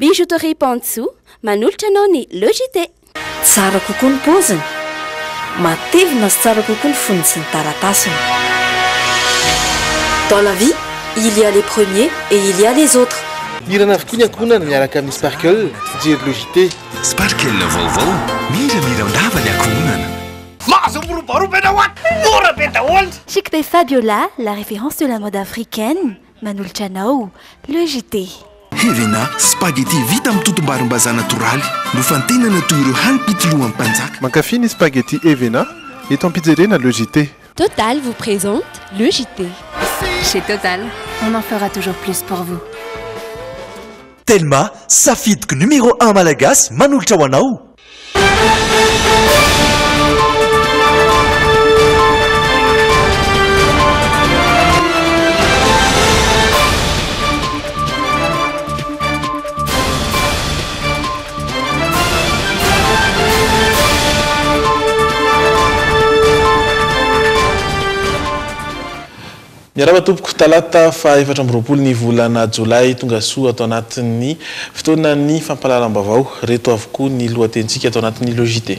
Bijouterie Pantsu, manolotra anao ny Le JT. Tsara kokoa ny paoziny, matevina sy tsara kokoa ny fonony sy ny taratasiny. Dans la vie, il y a les premiers et il y a les autres. Mirana avokoa ny ankohonana miaraka amin'ny Sparkle, jery Le JT. Sparkle vaovao, miramiran-dava ny ankohonana. Mahazo mirobaroba ianao ato! Mora be daholo! Chic by Fabiola, la référence de la mode africaine, manolotra anao Le JT. Hevena, spaghetti vita amin'ny totom-barimbazaha natoraly, nofantenana toy ireo hanim-pitolohan'ny mpanjaka. Mankafy ny spaghetti Hevena eto am-pijerena Le JT. Total vous présente Le JT. Chez Total, on en fera toujours plus pour vous. Telma, safidiko numéro un malagasy manolotra ho anao. Miarahaba tompoko, talata faha 24 ny volana jolay, tonga soa ato anatin'ny fotoanan'ny fampahalalam-baovao. Reto avokoa ny lohatenintsika ato anatin'ny Le JT.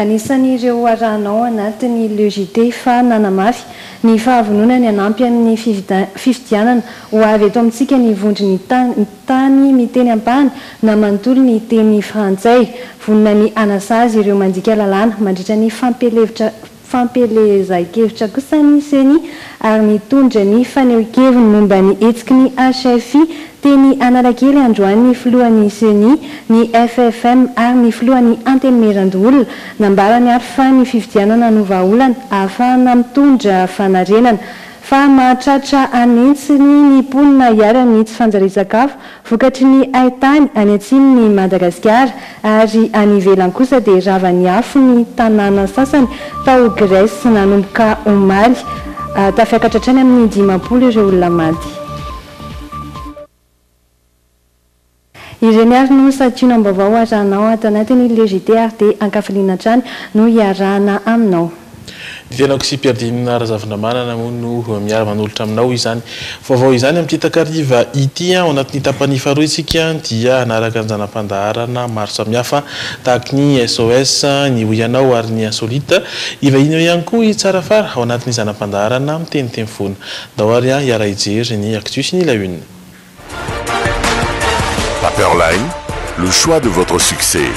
Anisan'ireo arahanao anatin'ny Le JT fa nanamafy ny fahavononany hanampy amin'ny fifidianana ho avy eto amintsika ny vondron'ny tany miteny ampahany na manontolo ny teny frantsay. Vonona ny hanasazy ireo mandika lalàna mandritra ny fampielezan-kevitra kosa ny Ceni ary nitondra ny fanehoan-keviny momba ny hetsiky ny HFI teny Analakely androany ny filohan'ny Ceni, ny FFM ary ny filohan'ny Antenimierandoholona. Nambarany ary fa ny fifidianana no vahaolana ahafahana mitondra fanarenana. Fa mahatratra an'hetsiny ny mponina iharan'ny tsy fanjarian-tsakafo Vokatry ny haintany any atsimon'i Madagasikara ary any ivelany kosa dia ravan'ny afo ny tanàna sasany tao Grèce nanomboka omaly. Tafiakatra hatrany amin'ny 50 ireo olona maty. Ireny ary no santionam-baovao arahanao ato anatin'ny Le JT ary dia ankafiliana hatrany no hiarahana aminao. Ny tenako sy Pierre Dina Razafindramanana moa no miara-manolotra aminao izany vaovao izany amin'ity takariva ity. Ao anatin'ny tapany faharoa isika dia hanaraka ny zana-pandaharana maro samihafa tahaka ny SOS, ny Hoy Ianao ary ny Insolite. Hivahiny eo ihany koa i Tsarafara ao anatin'ny zana-pandaharana Miteniteny Foana. Ndao ary hiara-hijery ny Actu sy ny La Une. Paperline, le choix de votre succès.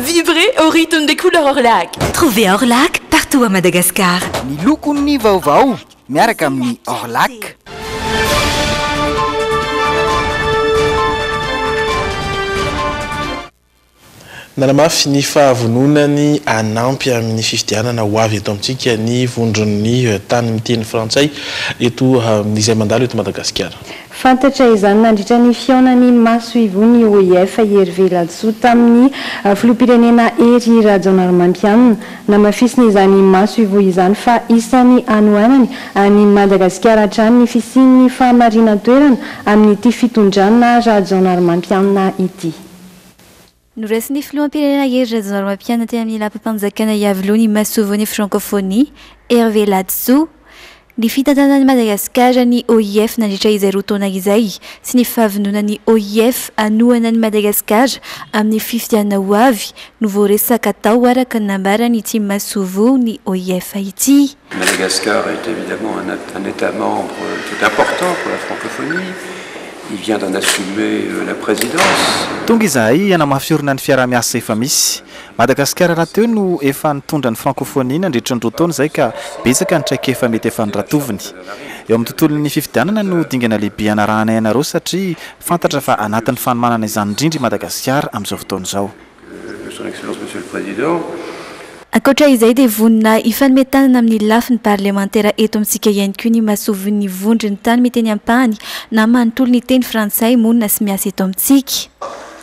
Vibrez au rythme des couleurs Orlac. Trouvez Orlac partout à Madagascar. Ny lokon'ny vaovao miaraka amin'ny Orlac. Nanamafy ny fahavononany hanampy amin'ny fifidianana ho avy eto amintsika ny vondron'ny tany miteny frantsay eto izay mandalo eto Madagasikara. Fantatra izany nandritra ny fihaonan'ny masoivohon'ny OIF i Hervé Lalsoa tamin'ny filoham-pirenena Hery Rajaonarimampianina. Namafisiny izany masoivoho izany fa isan'ny hanohanany an'i Madagasikara hatrany ny fisian'ny fahamarinan-toerana amin'ity fitondrana Rajaonarimampianina ity. Noraisin'ny filoham-pirenena Hery Rajaonarimampianina teny amin'ny lapam-panjakana Iavoloha ny masoivohon'ny Frankôfônia, Hervé Ladsoa. Ny fitantanan'i Madagasikara ny OIF nandritra izay roa taona izay sy ny fahavononan'ny OIF hanohana an'i Madagasikara amin'ny fifidianana ho avy no voaresaka tao araka ny nambaran'ity masoivohon'ny OIF ity. Madagascar est évidemment un État membre qui est important pour la francophonie. Il vient d'en assumer la présidence. Tonga izahay hanamafy orina ny fiaraha-miasa efa misy. Madagasikara rahateo no efa nitondra ny frankofonia nandritra ny roa taona izay ka betsaka ny traikefa mety efa noratoviny. Eo amin'ny tontolon'ny fifidianana no dingana lehibe hanarahanay anareo satria fantatra fa anatin'ny fanomanana izany indrindra i Madagasikara amin'izao fotoana izao. Son Excellence Monsieur le Président. Ankoatra izay dia vonona hifanome tanana amin'ny lafiny parlemantera eto amintsika ihany koa ny masoivohon'ny vondron'ny tany miteny ampahany na manontolo ny teny frantsay monina sy miasa eto amintsika.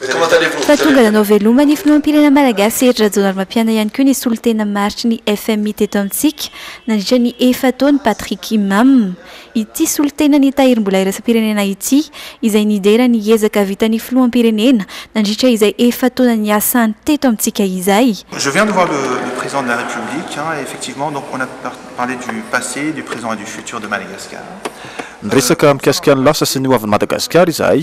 Fa tonga nanao veloma ny filoham-pirenena malagasy Hery Rajaonarimampianina ihany koa ny solontena maharitry ny fmi teto amintsika nandritra ny efa-taona, Patrick Imam. Ity solontenan'ny Tahirimbola iraisam-pirenena ity izay nidera ny ezaka vitan'ny filoham-pirenena nandritra izay efa-taona niasany teto amintsika izay. Je viens de voir le le président de la République hein, effectivement donc on a parlé du passé, du présent et du futur de Madagascar. Niresaka mikasika ny lasa sy ny hoavin'i Madagasikara izahay.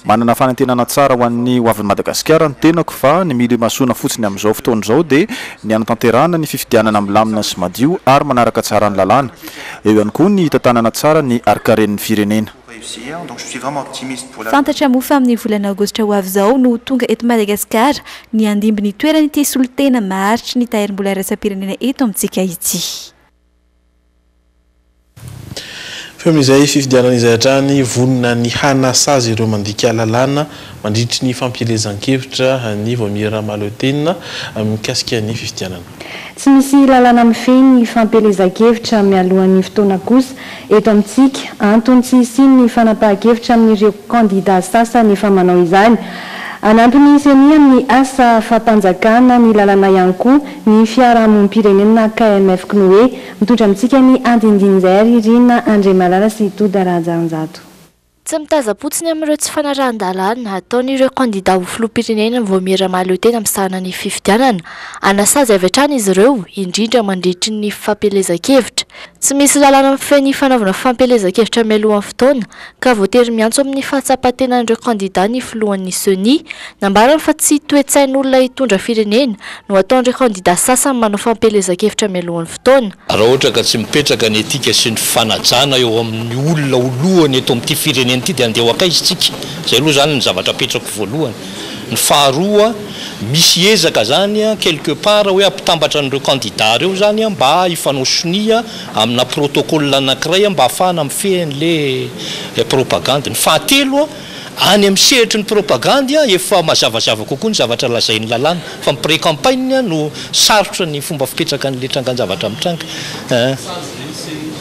Manana fanantenana tsara ho an'ny hoavin'i Madagasikara ny tenako fa ny mila imasoana fotsiny amin'izao fotoana izao dia ny hanatanterahana ny fifidianana milamina sy madio ary manaraka tsara ny lalàna. Eo ihany koa ny hitantanana tsara ny harinkaren'ny firenena. Fantatra moa fa amin'ny volana aogositra ho avy izao no ho tonga eto Madagasikara ny handimby ny toeran'ity solontena maharitry ny Tahirimbola iraisam-pirenena eto amintsika ity. Feo amin'izay fifidianana izay hatrany, vonona ny hanasazy ireo mandika lalàna mandritry ny fampielezan-kevitra ny Vaomiera Mahaleo-tena mikasika ny fifidianana. Tsy misy lalàna mifehy ny fampielezan-kevitra mialohan'ny fotoana kosa eto amintsika, antony tsy hisian'ny fanapahan-kevitra amin'ireo kandida sasany efa manao izany. Hanampy ny Ceni amin'ny asa fampanjakana ny lalàna ihany koa ny fiarahamonim-pirenena KMF-CNOE. Mitondra amintsika ny andindinin'izay ary Rina Andriamalala sy Toda Rahajarinjato. Tsy mitazam-potsiny amin'ireo tsy fanarahan-dalàna ataon'ireo kandidà ho filoham-pirenena ny vaomiera mahaleotena misahana ny fifidianana. Hanasazy avy hatrany izy ireo, indrindra mandritry ny fampielezan-kevitra. Tsy misy lalàna mifehy ny fanaovana fampielezan-kevitra mialohan'ny fotoana, ka voatery miantso amin'ny fahatsapan-tenan'ireo kandidà ny filohan'ny Ceni. Nambarany fa tsy toe-tsain'olona hitondra firenena no ataon'ireo kandidà sasany manao fampielezan-kevitra mialohan'ny fotoana. Raha ohatra ka tsy mipetraka ny etika sy ny fanajana eo amin'ny olona ho lohany eto amin'ity firenena ity dia andeha ho akaiza isika? Izay aloha izany ny zavatra apetrako voalohany. Ny faharoa, misy ezaka izany quelque part hoe hampitambatra an'ireo kandida ireo izany mba hifanao sonia amina protocole anankiray mba hahafahana mifehy an'ilay propagandy. Ny fahatelo, Any amin'ny sehatry ny propagandy efa mazavazava kokoa ny zavatra lazain'ny lalàna fa ny pré-campagne no sarotra ny fomba fipetraka an'ilay trangan-javatra mitranga.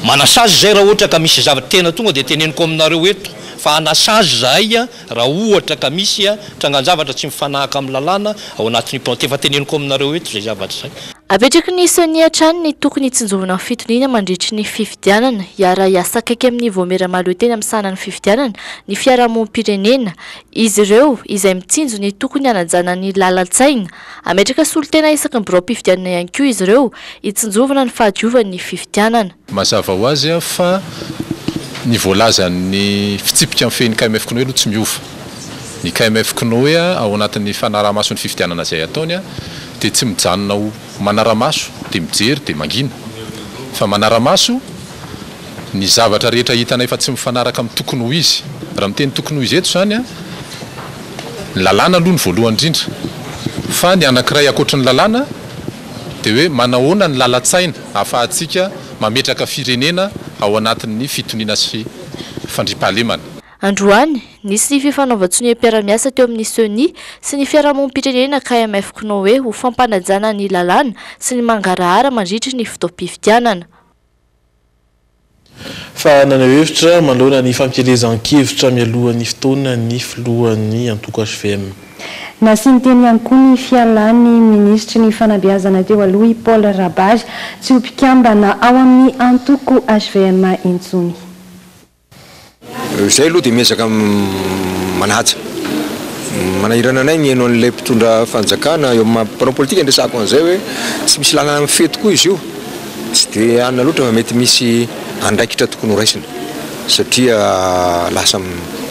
Manasazy izay raha ohatra ka misy zavatra tena tonga dia teneniko aminareo eto fa hanasazy izahay raha ohatra ka misy trangan-javatra tsy mifanahaka amin'ny lalàna ao anatin'io plan efa teneniko aminareo eto izay zavatra izay. Apetraky ny Ceni hatrany ny tokony hitsinjovana ny fitoniana mandritry ny fifidianana. Hiara-hiasa akaiky amin'ny Vaomiera Mahaleotena misahana ny fifidianana ny fiarahamonim-pirenena. Izy ireo izay mitsinjo ny tokony hanajana ny lalan-tsaina. Hametraka solontena isaky ny biraom-pifidianana ihany koa izy ireo hitsinjovana ny fahadiovan'ny fifidianana. Mazava ho azy fa ny voalazan'ny fitsipika mifehy ny KMF Cnoe aloha tsy miova. Ny KMF Cnoe ao anatin'ny fanaraha-maso ny fifidianana izay ataony dia tsy mijanona ho manara-maso dia mijery dia mangina fa manara-maso ny zavatra rehetra hitanay fa tsy mifanaraka amin'ny tokony ho izy. Raha miteny tokony ho izy eto izany, ny lalàna aloha no voalohany indrindra fa ny anankiray ankoatry ny lalàna dia hoe manahoana ny lalan-tsaina ahafahantsika mametraka firenena ao anatin'ny fitoniana sy fandriampahalemana. Androany, nisy ny fifanaovan-tsoniam-piarahamiasa teo amin'ny Ceni sy ny fiarahamonim-pirenena KMF Cnoe ho fampanajana ny lalàna sy ny mangarahara mandritry ny fotoam-pifidianana. Fa naneho hevitra manoloana ny fampielezan-kevitra mialohan'ny fotoana ny filohan'ny antoko hvm. Nasiany teny ihany koa ny fialan'ny minisitry ny fanabeazana teo aloha i Paul Rabary tsy ho mpikambana ao amin'ny antoko hvm intsony. Izay aloha dia miezaka manaja. Manahirana anay mihaino an'ilay mpitondra fanjakana eo amin'ny maha mpanao politika no resahako an'izay hoe tsy misy lalana mifehy tokoa izy io. Tsy dia anona loatra fa mety misy andraikitra tokony ho raisina satria lasa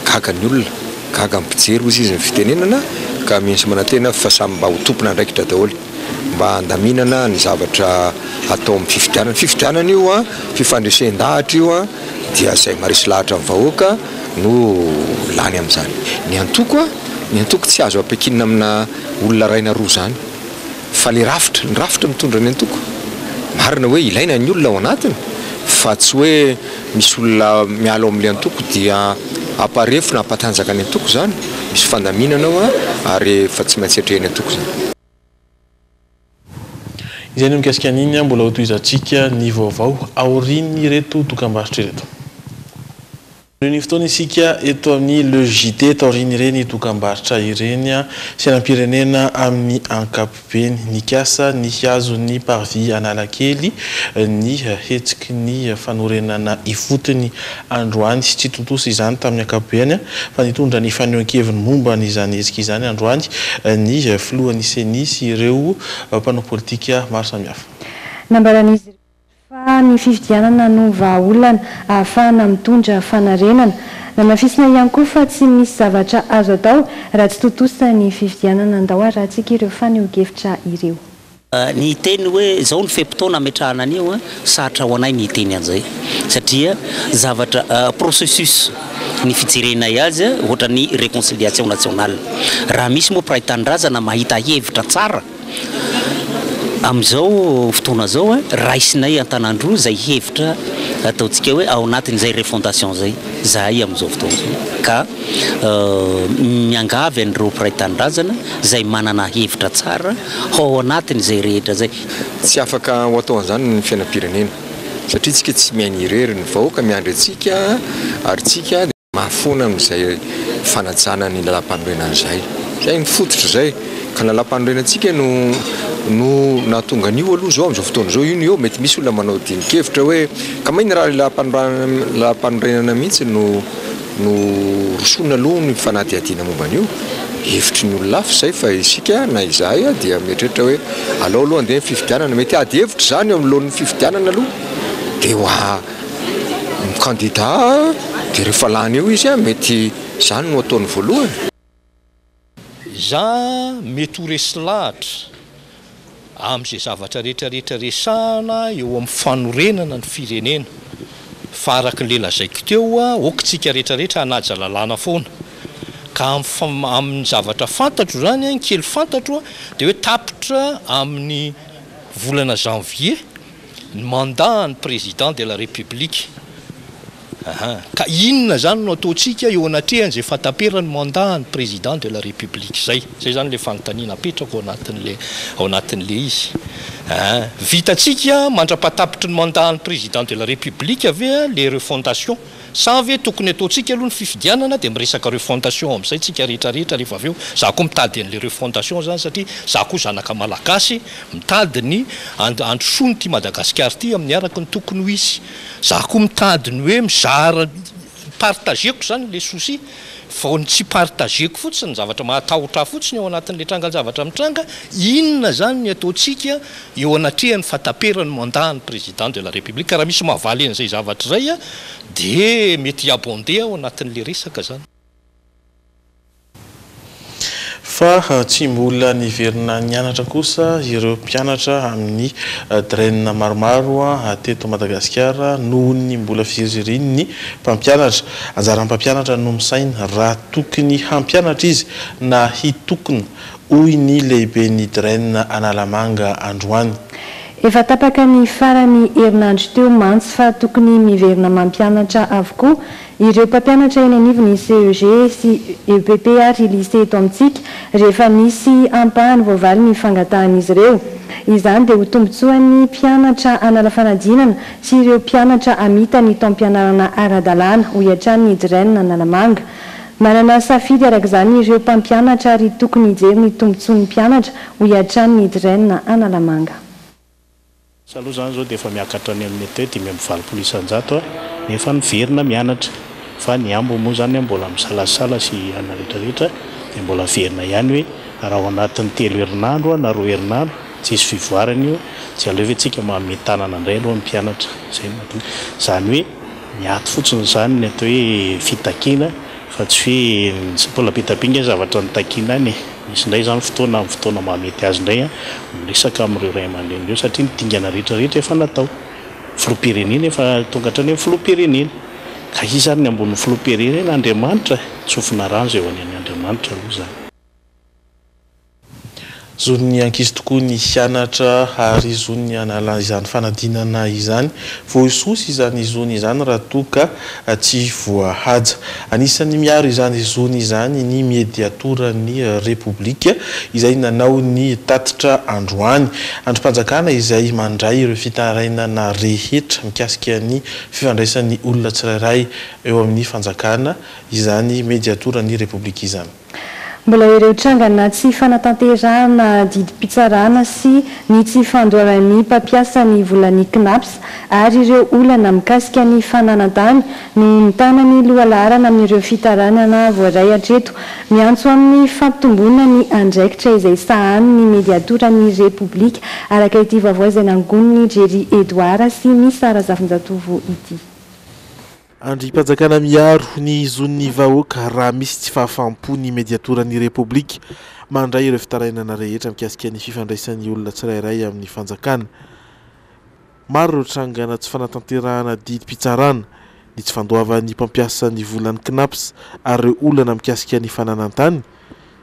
gaga ny olona, gaga ny mpijery hozy izy ny fitenenana ka mino sy manantena fa samy mba ho tompon'andraikitra daholo. mba handaminana ny zavatra atao amin'ny fifidianana. Fifidianana io an, fifandresen-dahatra io an, dia izay maharesy lahatra ny vahoaka no lany amin'izany. Ny antoko an, ny antoko tsy azo ampiankinina amina olona iray na roa izany, fa le rafitra, ny rafitra mitondra ny antoko. Marina hoe ilaina ny olona ao anatiny, fa tsy hoe misy olona miala ao amin'ilay antoko dia hamparefo na hampatanjaka ny antoko izany. Misy fandaminana ao an, ary efa tsy maintsy atrehin'ny antoko izany. Izay no mikasika an'iny, mbola hotohizantsika ny vaovao aorian'ireto dokambarotra ireto. Noho ny fotoana isika eto amin'ny Le JT taorian'ireny dokambarotra ireny fiainam-pirenena amin'ny ankapobeny. Nikasa ny hihazo ny Parvis Analakely ny hetsiky ny fanorenana ifotony androany. Tsy tontosa izany tamin'ny ankapobeny fa nitondra ny fanehoan-keviny momba an'izany hetsika izany androany ny filohan'ny Ceni sy ireo mpanao politika maro samihafa. Nambaran'izy ireo Fa ny fifidianana no vahaolana ahafahana mitondra fanarenana. Namafisina ihany koa fa tsy misy zavatra azo atao raha tsy tontosa ny fifidianana. Andao harahantsika ireo fanehoan-kevitra ireo. Ny hiteny hoe izao ny fe-potoana ametrahana an'io, sarotra ho anay ny hiteny an'izay satria zavatra processus ny fijerenay azy ohatran'ny réconciliation nationale. Raha misy moa mpiray tanindrazana mahita hevitra tsara, Amin'izao fotoana izao, raisinay an-tanàn-droa izay hevitra ataontsika hoe ao anatin'izay refondation izay izahay amin'izao fotoana izao. Ka miangavy an'ireo mpiray tanindrazana izay manana hevitra tsara ho ao anatin'izay rehetra izay. Tsy afaka ho atao an'izany ny fiainam-pirenena satria tsika tsy miaina irery, ny vahoaka miandry antsika ary tsika. Mahafoana amin'izay fanajana ny lalàmpanorenana izay. Izay ny fototra izay. Ka ny lalàmpanorenantsika no no nahatonga an'io aloha izao amin'izao fotoana izao. Io no eo. Mety misy olona manao dinin-kevitra hoe ka maninona raha ilay lalàmpanorenana mihitsy no no rosoana aloha ny fanadihadiana momba an'io. Hevitry ny olona hafa izay fa isika na izahay dia mieritreritra hoe alao aloha handeha ny fifidianana. Mety ady hevitra izany eo anoloan'ny fifidianana aloha dia ho Ny kandida dia rehefa lany eo izy mety izany no ataony voalohany. Za mety ho resy lahatra amin'izay zavatra rehetra rehetra resahana eo amin'ny fanorenana ny firenena fa araka ilay lazaiko teo aoka tsika rehetra rehetra hanaja lalàna foana ka amin'ny zavatra fantatro izany ny kely fantatro dia hoe tapitra amin'ny volana janvier ny mandat an'ny président de la république aha ka inona zany no ataontsika eo anatrehan'izay fahataperan'ny mandat an'ny président de la république zay? Zay zany le fanontaniana apetrako ao anatin'le ao anatin'le izy aha vitantsika mandra-pahatapitry ny mandat an'ny président de la république ve le refondation Sa ve tokony ataontsika aloha ny fifidianana dia miresaka refondation amin'izay tsika rehetra rehetra rehefa avy eo? Za koa mitady an'le refondation zany satria za koa zanaka malagasy mitady ny handrosoana ity Madagasikara ity amin'ny araka ny tokony ho izy. Za koa mitady ny hoe mizara, partager-ko zany le souci fa ny tsy partager-ko fotsiny, ny zavatra mahatahotra ahy fotsiny ao anatin'le trangan-javatra mitranga, inona zany ny ataontsika eo anatrehan'ny fahataperan'ny mandat ny président de la république, ka raha misy mahavaly an'izay zavatra izay dia mety hi-abonder ao anatin'ilay resaka zany. Fa tsy mbola niverina nianatra kosa ireo mpianatra amin'ny DREN maromaro teto Madagasikara noho ny mbola fizirizirian'ny mpampianatra. Anjaran'ny mpampianatra no misaina raha tokony hampianatra izy na hitokona hoy ny lehiben'ny Dren Analamanga androany. Efa tapaka ny faran'ny herinandro teo mantsy fa tokony miverina mampianatra avokoa ireo mpampianatra eny anivon'ny CEG sy EPP ary Lycée eto amintsika rehefa nisy ampahany voavaly ny fangatahan'izy ireo. Izany dia ho tombontsoan'ny mpianatra hanala fanadinana sy ireo mpianatra hamita ny taom-pianarana ara-dalàna, hoy hatrany ny Dren Analamanga. Manana safidy araka izany ireo mpampianatra ary tokony hijery ny tombontsoan'ny mpianatra, hoy hatrany ny Dren Analamanga. Asa aloha izany izao dia efa miakatra any amin'ny atao hoe 85% nefa miverina mianatra fa ny ambiny moa izany mbola misalasala sy anona rehetra rehetra dia mbola averina ihany hoe raha ao anatin'ny telo herinandro na roa herinandro tsy hisy fivoarana io tsy aleo ve tsika manome tanana indray aloha ny mpianatra izay no mahatonga izany hoe Miato fotsiny izany ny atao hoe fitakiana fa tsy hoe tsy mbola be dia be ange ny zavatra notakiana any e! Misy indray izany fotoana amin'ny fotoana mahamety azy indray miresaka amin'ireo ray aman-dreny ireo satria ny dingana rehetra rehetra efa natao. Filoham-pirenena efa tonga hatrany amin'ny filoham-pirenena. Ka iza ary ny ambonin'ny filoham-pirenena? Andriamanitra e! Tsofina rano izay ho any an'Andriamanitra aloha izany. Zon'ny ankizy tokoa ny hianatra ary zony ny hanala izany fanadinana izany. Voahosohoso izany zony izany raha toa ka tsy voahaja. Anisan'ny miaro izany zony izany ny Mediatoran'ny Repoblika izay nanao ny tatitra androany. Andrim-panjakana izay mandray ireo fitarainana rehetra mikasika ny fifandraisan'ny olona tsirairay eo amin'ny fanjakana izany Mediatoran'ny Repoblika izany. Mbola ireo trangana tsy fanatanterahana didim-pitsarana sy ny tsy fandoavan'ny mpampiasa ny volan'ny Cnaps ary ireo olana mikasika ny fananan-tany no mitana ny lohalaharana amin'ireo fitaranana voaray hatreto. Miantso amin'ny fampitomboana ny andraikitra izay sahanin'ny Mediatoran'ny Repoblika, araka ity vaovao izay nangonin'i Jerry Edouard sy Misa Razafinjatovo ity. Andrim-panjakana miaro ny zon'ny vahoaka raha misy tsy fahafaham-po ny Mediatoran'ny Repoblika mandray ireo fitarainana rehetra mikasika ny fifandraisan'ny olona tsirairay amin'ny fanjakana. Maro ireo trangana tsy fanatanterahana didim-pitsarana, ny tsy fandoavan'ny mpampiasa ny volan'ny Cnaps ary ireo olana mikasika ny fananan-tany,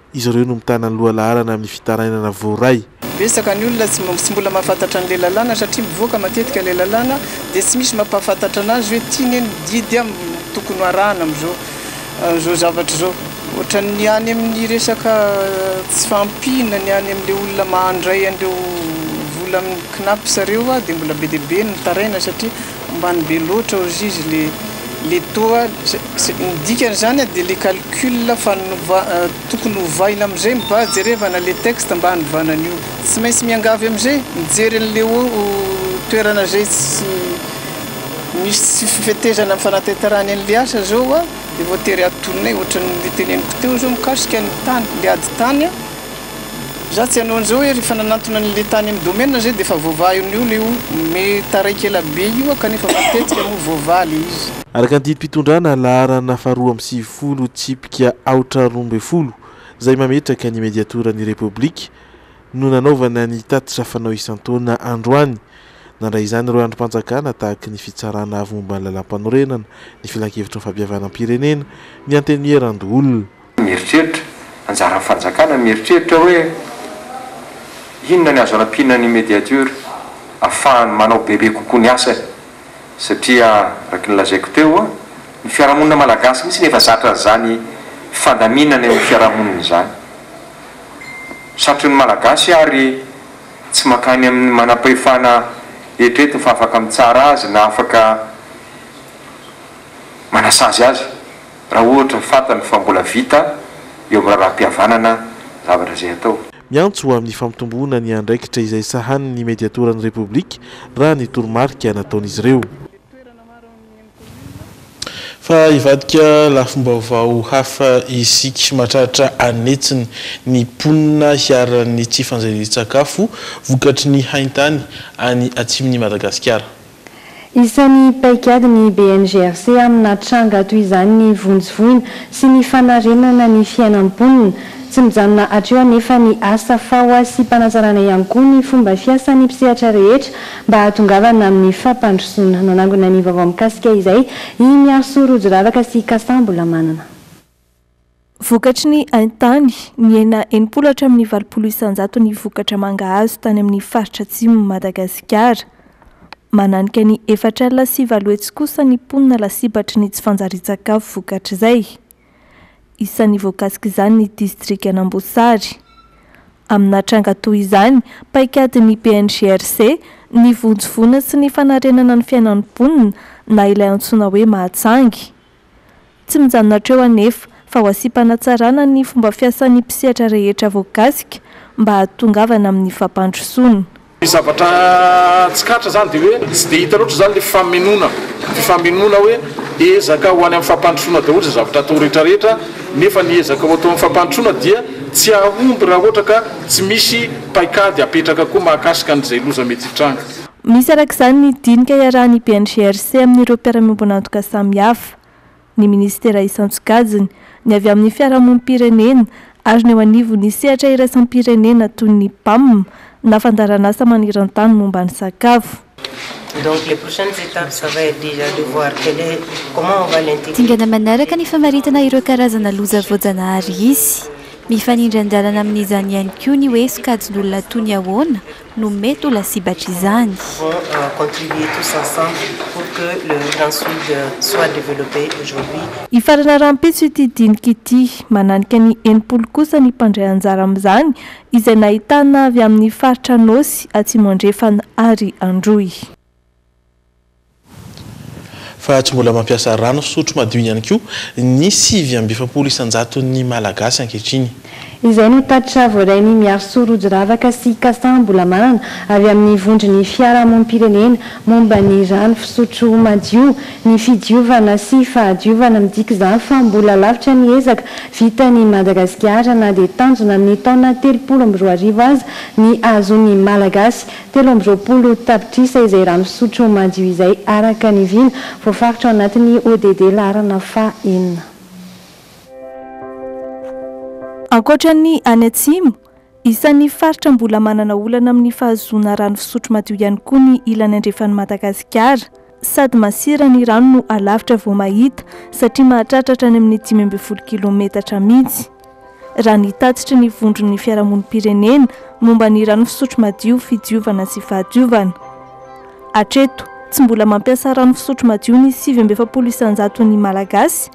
Izy ireo no mitana ny lohalaharana amin'ny fitarainana voaray. Betsaka ny olona tsy tsy mbola mahafantatra an'ilay lalàna satria mivoaka matetika ilay lalàna dia tsy misy mampahafantatra anazy hoe ity ne ny didy tokony ho arahana amin'izao izao zavatra izao. Ohatran'ny any amin'ny resaka tsy fahampiana ny any amin'ilay olona mandray an'ireo vola amin'ny Cnaps ireo dia mbola be dia be ny mitaraina satria ambany be loatra ozy izy le le taux ny dikan'izany dia le calcul fanova tokony hovaina amizay mba jerevana le texte mba hanovana an'io tsy maintsy miangavy amizay mijery an'le toerana zay tsy misy tsy fifetezana amin'ny fanatanterahany an'le asa zao a de voatery atoninay ohatran'ny teneniko teo zao mikasika ny tany le ady tany a Za tsy hanao an'izao hoe rehefa nanantona an'le tany amin'ny domaine zay dia efa voavaha eo eo le o me taraiky ela be io kanefa matetika moa voavaha le izy. Araka ny didim-pitondrana laharana faharoa 92 tsipika aotra 12 izay mametraka ny Mediatoran'ny Repoblika no nanaovana ny tatitra fanao isan-taona androany. Nandray izany ireo andrim-panjakana tahaky ny Fitsarana Avo momba ny Lalàmpanorenana, ny Filankevitry ny Fampihavanam-pirenena, ny Antenimierandoholona. Mieritreritra, anjaran'ny fanjakana ny mieritreritra hoe inona ny azo anampiana ny mediateur afahany manao bebe kokoa ny asany satria araka ny lazaiko teo ny fiarahamonina malagasy mihitsy no efa zatra an'izany fandaminana eo amin'ny fiarahamonina izany. Satrin'ny malagasy ary tsy mankany amin'ny manampahefana eritreretiny fa afaka mitsara azy na afaka manasazy azy. Raha ohatra fantany fa mbola vita eo amin'ny raharaham-pihavanana ny zavatra izay atao. Miantso ho amin'ny fampitomboana ny andraikitra izay sahanin'ny Mediatoran'ny Repoblika raha ny toromarika nataon'izy ireo. Fa hivadika lafim-baovao hafa isika. Mahatratra an'hetsiny ny mponina hiharan'ny tsy fanjarian-tsakafo vokatry ny haintany any atsimon'i Madagasikara. Isan'ny paikady ny BNGRC amina tranga toy izany ny vonjy voina sy ny fanarenana ny fiainan'ny mponina. Tsy mijanona hatreo anefa ny asa fa ho asiam-panatsarana ihany koa ny fomba fiasan'ny mpisehatra rehetra mba hahatongavana amin'ny fampandrosoana. Nanangona ny vaovao mikasika izay i Miarisoa Rojo Ravaka sy Kasa Mbolamanana. Vokatry ny haintany, nihena 60 hatramin'ny 80% ny vokatra mangahazo tany amin'ny faritra atsimon'i Madagasikara. Mananika ny 840 kosa ny mponina lasibatry ny tsy fanjarian-tsakafo vokatr'izay. Isan'ny voakasik'izany ny distrikan'Amboasary. Amina tranga toy izany, paikadin'ny BNGRC ny vonjy voina sy ny fanarenana ny fiainan'ny mponina na ilay antsoina hoe Mahatsangy. Tsy mijanona hatreo anefa fa ho asiam-panatsarana ny fomba fiasan'ny mpisehatra rehetra voakasika mba hahatongavana amin'ny fampandrosoana. Ny zavatra tsikaritra izany dia hoe tsy dia hita loatra izany ilay fifamenoana, fifamenoana hoe ezaka ho any amin'ny fampandrosoana daholo izay zavatra atao rehetra rehetra nefa ny ezaka ho atao amin'ny fampandrosoana dia tsy hahomby raha ohatra ka tsy misy paikady apetraka koa mahakasika an'izay loza mety hitranga. Misy araka izany ny dinika iarahan'ny BNGRC amin'ireo mpiara-miombon'antoka samihafa, ny minisitera isan-tsokajiny, ny avy amin'ny fiarahamonim-pirenena ary ny eo anivon'ny sehatra iraisam-pirenena toy ny PAM na fandaharanasa maneran-tany momba ny sakafo. Dingana manaraka ny famaritana ireo karazana loza voajanahary hisy. Mifanindran-dalana amin'izany ihany koa ny hoe sokajin'olona toy ny ahoana no mety ho lasibatr'izany. Hifarana rahampitso ity dinika ity. Mananika ny 60 kosa ny mpandray anjara amin'izany, izay nahitana avy amin'ny faritra Anôsy, Atsimo Andrefana ary Androy. Fa tsy mbola mampiasa rano fisotro madio ihany koa ny 49 isan-jaton'ny Malagasy ankehitriny. Izay no tatitra voarain'i Miarisoa Rojo Ravaka sy Cassin Mbolamanana avy amin'ny vondron'ny fiarahamonim-pirenena momba ny rano fisotro madio, ny fidiovana sy fahadiovana. Midika izany fa mbola lavitra ny ezaka vitan'i Madagasikara na dia tanjona amin'ny taona 2030 aza ny hahazoan'ny Malagasy 23 tapitrisa izay rano fisotro madio izay araka ny vina voafaritra ao anatin'ny ODD laharana faha enina. Ankoatra ny any atsimo, isan'ny faritra mbola manana olana amin'ny fahazoana rano fisotro madio ihany koa ny ilany andrefan'i Madagasikara. Sady masira ny rano no alavitra vao mahita satria mahatratra hatrany amin'ny 15 kilometatra mihitsy. Raha ny tatitry ny vondron'ny fiarahamonim-pirenena momba ny rano fisotro madio, fidiovana sy fahadiovana. Hatreto, tsy mbola mampiasa rano fisotro madio ny 49 isan-jaton'ny Malagasy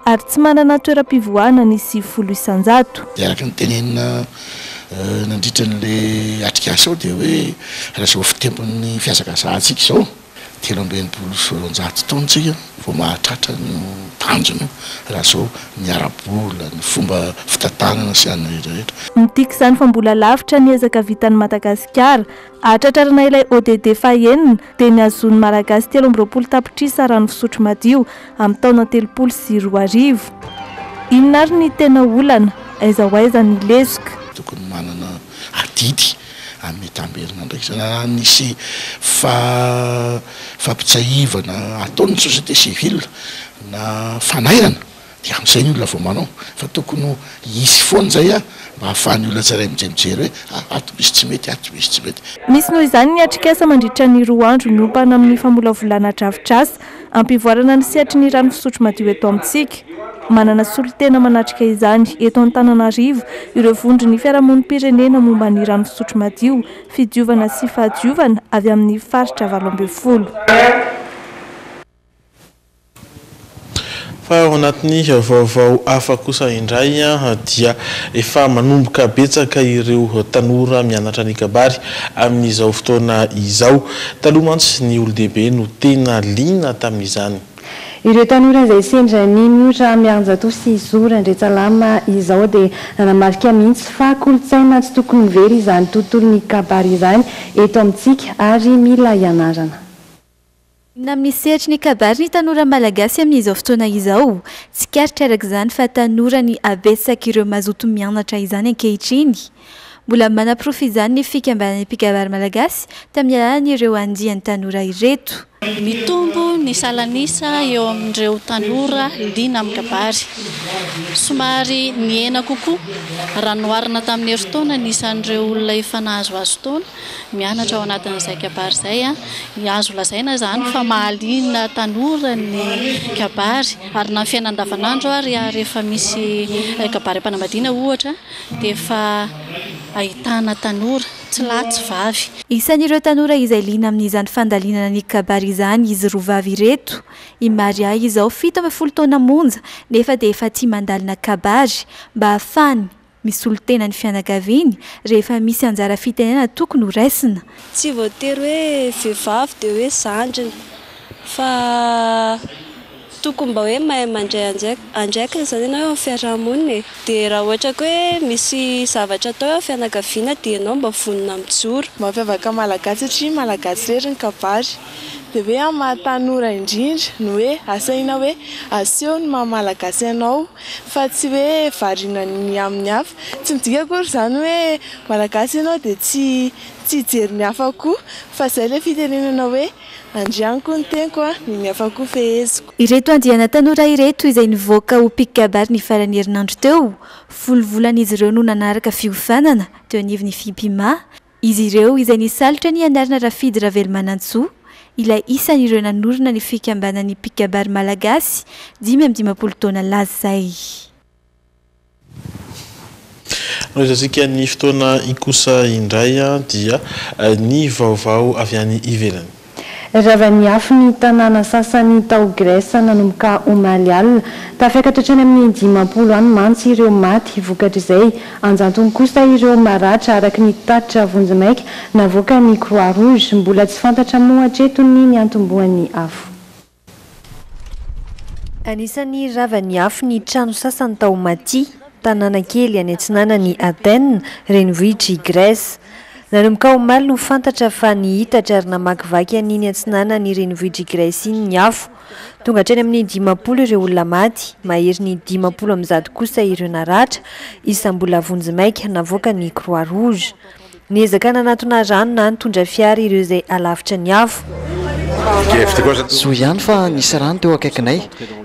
ary tsy manana toeram-pivoahana ny 90 isan-jato. Dia araka ny tenenina nandritra an'ilay atrikasa eo dia hoe raha izao fitempon'ny fihazakazahantsika izao, 263 taona isika vao mahatratra an'io tanjona io raha izao ny ara-bola, ny fomba fitantanana sy anona rehetra rehetra. Midika izany fa mbola lavitra ny ezaka vitan'i Madagasikara hahatratrarana ilay ODD fahenina dia ny hahazoan'ny Malagasy 23 tapitrisa rano fisotro madio amin'ny taona 2030. Inona ary ny tena olana? Aiza ho aiza ny lesoka? Tokony manana adidy amin'ny tamberin'andraikitra na nisy fa fampitsahivana ataon'ny société civile na fanairana dia amin'izay ny olona vao manao fa tokony ho hisy foana izay mba ahafahan'ny olona tsirairay mijery mijery hoe ah ato misy tsy mety ato misy tsy mety. Misy noho izany ny atrikasa mandritra ny roa andro miompana amin'ny famolavolana drafitrasa hampivoarana ny sehatry ny rano fisotro madio eto amintsika. Manana solontena manatrika izany eto Antananarivo ireo vondron'ny fiarahamonim-pirenena momba ny rano fisotro madio, fidiovana sy fahadiovana avy amin'ny faritra 18. Fa ao anatin'ny vaovao hafa kosa indray dia efa manomboka betsaka ireo tanora mianatra ny kabary amin'izao fotoana izao. Taloha mantsy ny olon-dehibe no tena liana tamin'izany. Ireo tanora izay sendra ny Miora Miarinjatovo sy Zo Randriantsalama izao dia nanamarika mihitsy fa kolontsaina tsy tokony ho very izany tontolon'ny kabary izany eto amintsika ary mila ianarana. Inona amin'ny sehatry ny kabary ny tanora malagasy amin'izao fotoana izao? Tsikaritra araka izany fa tanora ny habetsak'ireo mazoto mianatra izany ankehitriny. Mbola manaporofo izany ny fikambanan'ny mpikabary malagasy tamin'ny alalan'ireo andiany tanora ireto. Mitombo ny salan'isa eo amin'ireo tanora liana amin'ny kabary. Somary nihena kokoa raha noharina tamin'ny herintaona ny isan'ireo olona efa nahazoazo taona. Mianatra ao anatin'izay kabary izay. Azo lazaina izany fa mahaliana tanora ny kabary ary na ny fiainana andavanandro ary rehefa misy kabary am-panambadiana ohatra dia efa ahitana tanora, tsy lahy tsy vavy. Isan'ireo tanora izay liana amin'izany fandalinana ny kabary izany izy roa vavy ireto. I Maria izao 17 taona monja nefa dia efa tia mandalina kabary mba hahafahany Misolo tena ny fianakaviany rehefa misy anjara fitenena tokony ho raisina. Tsy voatery hoe vehivavy dia hoe zandriny fa tokony mba hoe mahay mandray andraikiny izany ianao eo amin'ny fiaraha-monina e. Dia raha ohatra koa hoe misy zavatra atao eo amin'ny fianakaviana dia ianao mba vonona mijoro. Mampiavaka Malagasy satria Malagasy irery ny kabary. Dia hoe amin'ny maha tanora indrindra no hoe asaina hoe aseho ny maha Malagasy anao. Fa tsy hoe variana ny amin'ny hafa. Tsy midika akory izany hoe Malagasy ianao dia tsy tsy hijery ny hafa koa. Fa izay ilay fitenenana hoe andrianiko ny teniko a, ny ny hafa koa feheziko. Ireto andiana tanora ireto izay nivoaka ho mpikabary ny faran'ny herinandro teo, folo volana izy ireo no nanaraka fiofanana teo anivon'ny Fimpima, Izy ireo izay nisalotra ny anarana Rafidy Ravelomanantsoa, ilay isan'ireo nanorina ny fikambanan'ny mpikabary malagasy 55 taona lasa izay. Nohizantsika ny fotoana kosa indray dia ny vaovao avy any ivelany. Ravan'ny afo ny tanàna sasany tao Grèce nanomboka omaly alina. Tafiakatra hatrany amin'ny 50 any mantsy ireo maty vokatr'izay. An-jatony kosa ireo maratra araka ny tatitra vonjimaika navoakan'ny Croix Rouge. Mbola tsy fantatra moa hatreto ny niantombohan'ny afo. Anisan'ny ravan'ny afo ny trano sasany tao Mati, tanàna kely any atsinanan'i Athènes, renivohitr'i Grèce. Nanomboka omaly no fantatra fa nihitatra ary namakivaky an'iny atsinanan'ny renivohitr'i Grèce iny ny afo. Tonga hatrany amin'ny 50 ireo olona maty, maherin'ny 150 kosa ireo naratra, isam-bola vonjimaika navoakan'ny Croix Rouge. Niezaka nanatona rano na nitondra fiara ireo izay alavitra ny afo. Soa ihany fa nisy rano teo akaikinay,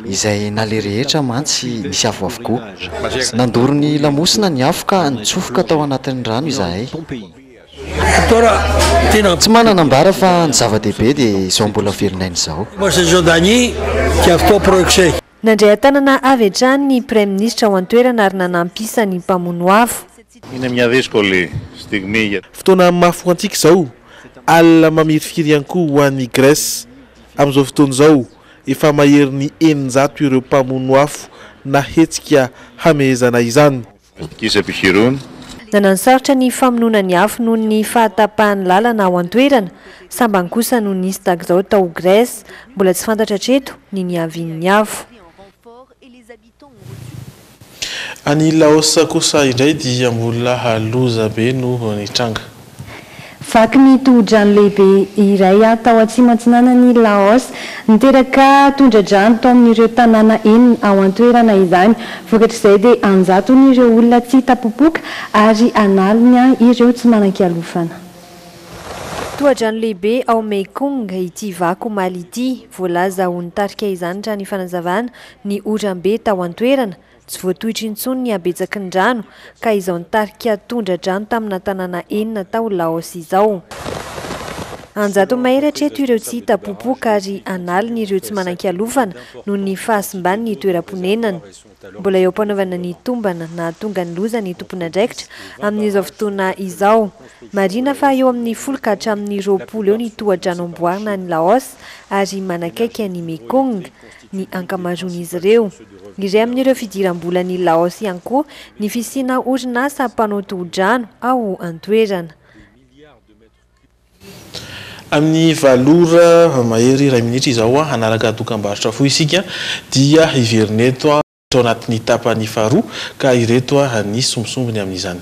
izay naleha rehetra mantsy nisy afo avokoa. Nandoro ny lamosina ny afo ka nitsofoka tao anatin'ny rano izahay. Tsy manana ambara fa ny zava-dehibe dia izao mbola velon'aina izao. Nandray an-tanana avy hatrany ny Praiminisitra ao an-toerana ary nanampy isa ny mpamono afo. Fotoana mafy ho antsika izao, alina mamirifiry ihany koa ho an'i Grèce. Amin'izao fotoana izao, efa maherin'ny 600 ireo mpamono afo nahetsika hamehezana izany. Nananosarotra ny famonoana ny afo noho ny fahatapahan'ny lalana ao an-toerana. Sambany kosa no nisy tahaka izao tao Grèce. Mbola tsy fantatra hatreto ny niavian'ny afo. Any Laos kosa indray dia mbola loza be no nitranga. Vaky ny tohodrano lehibe iray tao atsimo atsinanan'i Laos. Niteraka tondra-drano tao amin'ireo tanàna enina ao an-toerana izany. Vokatr'izay dia an-jatony ireo olona tsy hita popoka ary an'aliny ireo tsy manan-kialofana. Tohadrano lehibe ao Mekong ity vaky omaly ity. Voalaza ho nitarika izany raha ny fanazavana ny oram-be tao an-toerana. Tsy voatohitra intsony ny habetsaky ny rano ka izao nitarika tondra-drano tamina tanàna enina tao Laos izao. An-jato mahery hatreto ireo tsy hita popoka ary an'aliny ireo tsy manan-kialofana noho ny fahasimban'ny toeram-ponenana. Mbola eo am-panaovana ny tombana nahatonga ny loza ny tompon'andraikitra amin'izao fotoana izao. Marihina fa eo amin'ny 10 ka hatramin'ny 20 eo ny tohadrano amboarina any Laos ary manakaiky an'i Mekong ny ankamaroan'izy ireo. Iray amin'ireo fidiram-bolan'i Laos ihany koa ny fisiana orinasa mpanao tohodrano ao an-toerana. Amin'ny valo ora mahery iray minitra izao, hanaraka dokambarotra fohy isika dia hiverina eto ao anatin'ny tapany faharoa ka ireto ny sombintsombiny amin'izany.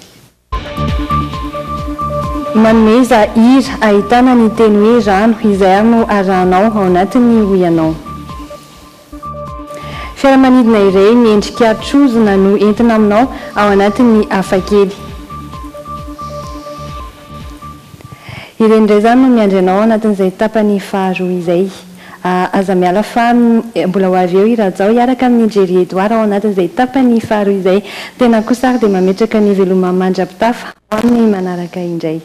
Manomeza hira ahitana ny teny hoe rano, izay ary no arahanao ao anatin'ny hoy ianao. Fiaramanidina iray miendrika trozona no entina aminao ao anatin'ny hafakely. Ireny indray izany no miandry anao ao anatin'izay tapany faharoa izay. Aza miala fa mbola ho avy eo i Rajao hiaraka amin'i Jerry Edouard ao anatin'izay tapany faharoa izay. Tena kosa ary dia mametraka ny veloma mandra-pitafa ho amin'ny manaraka indray.